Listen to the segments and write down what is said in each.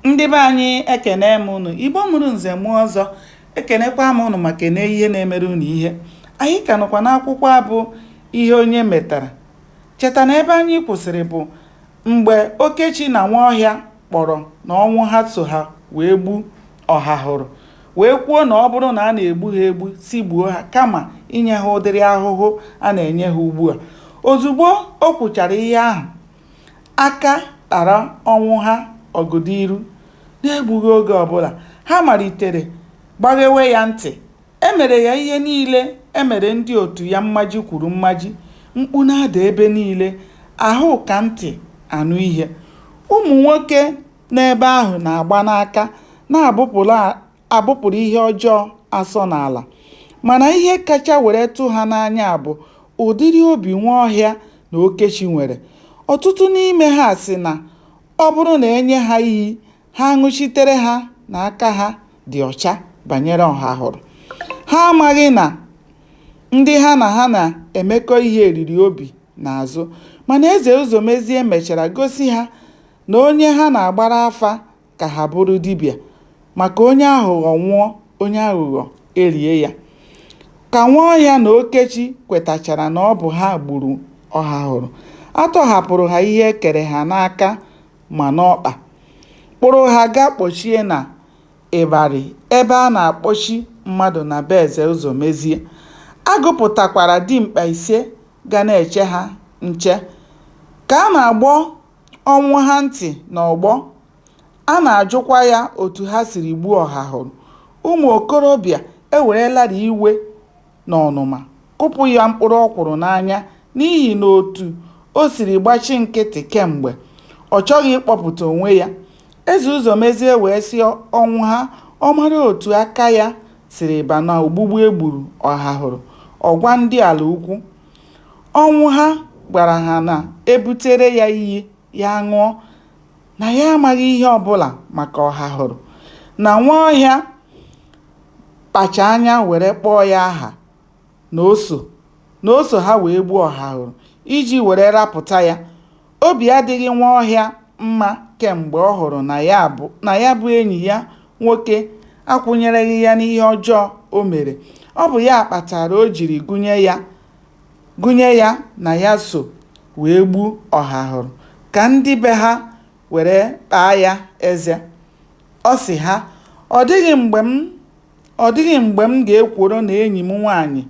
Ndị be anyị, ekene m unu. Igbo mụrụ nze mụọ ọzọ, ekenekwa m unu ma kene ihe na-emere unu ihe. Anyị ka nọkwa n'akwụkwọ a bụ Ihe Onye Metara. Cheta na ebe anyị kwụsịrị bụ mgbe Okechi na Nwaọhịa kpọrọ na Ọnwụha so ha wee gbu Ọhahụrụ, wee kwuo na ọ bụrụ na a na-egbu ha egbu, sị gbuo ha kama inye ha ụdịrị ahụhụ a na-enye ha ugbu a. Ozugbo o kwuchara ihe ahụ, Aka kpara Ọnwụha ọgọdọiru. N'egbughị oge ọbụla, ha malitere gbaghewe ya ntị. E mere ya ihe niile e mere ndị otu ya mmaji kwuru mmaji. Mkpu na-ada ebe niile, ahụ ka ntị anụ ihe. Ụmụ nwoke nọ ebe ahụ na-agba n'aka na-abụpụrụ ihe ọjọọ asọ n'ala. Mana ihe kacha were tụ ha n'anya bụ ụdịrị obi Nwaọhịa na Okechi nwere. Ọtụtụ n'ime ha sị na ọ bụrụ na e nye ha iyi, ha ṅụchitere ha na aka ha dị ọcha banyere Ọhahụrụ. Ha amaghị na ndị ha na ha na-emekọ ihe riri obi n'azụ. Mana Eze Ụzọmezie mechara gosi ha na onye ha na-agbara afa ka ha bụrụ dibịa, maka onye aghụghọ nwụọ, onye aghụghọ elie ya. Ka Nwaọhịa na Okechi kwetachara na ọ bụ ha gburu Ọhahụrụ, a tọhapụrụ ha ihe e kere ha n'aka ma n'ọkpa, kpụrụ ha gaa kpọchie na ịbarị ebe a na-akpọchi mmadụ na be Eze Ụzọmezie. A gụpụtakwara dimkpa ise ga na-eche ha nche. Ka a na-agbọ Ọnwụha ntị n'ọgbọ, a na-ajụkwa ya otu ha siri gbuo Ọhahụrụ, ụmụ okorobịa ewerelarị iwe na ọnụma kụpụ ya mkpụrụ ọkwụrụ n'anya n'ihi na otu o siri gbachi nkịtị kemgbe, ọ chọghị ịkpọpụta onwe ya. Eze Ụzọmezie wee sị Ọnwụha ọ mara otu aka ya siri ba n'ogbugbu e gburu Ọhahụrụ, ọ gwa ndị Alaukwu. Ọnwụha gwara ha na e butere ya iyi ya ṅụọ, na ya amaghị ihe ọbụla maka Ọhahụrụ, na Nwaọhịa kpacha anya were kpọọ ya aha na o so ha wee gbuo Ọhahụrụ iji were rapụta ya. Obi adịghị Nwaọhịa mma kemgbe ọ hụrụ na ya bụ enyi ya nwoke akwụnyereghị ya n'ihe ọjọọ o mere. Ọ bụ ya kpatara o jiri gụnye ya na ya so wee gbuo Ọhahụrụ ka ndị be ha were kpaa ya eze. Ọ sị ha, ọ dịghị mgbe m ga-ekworo na enyi m nwaanyị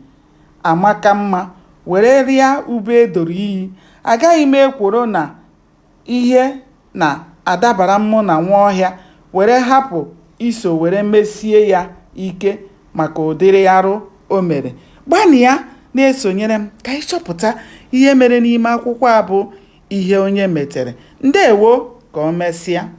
amaka mma were rịa ube e doro iyi. Agaghị m ekworo na ihe na-adabara mụ na Nwaọhịa were hapụ iso were mesie ya ike maka ụdịrị arụ o mere. Gbalịa na-esonyere m ka anyị chọpụta ihe mere n'ime akwụkwọ a bụ Ihe Onye Metere. Ndewo, ka o mesịa.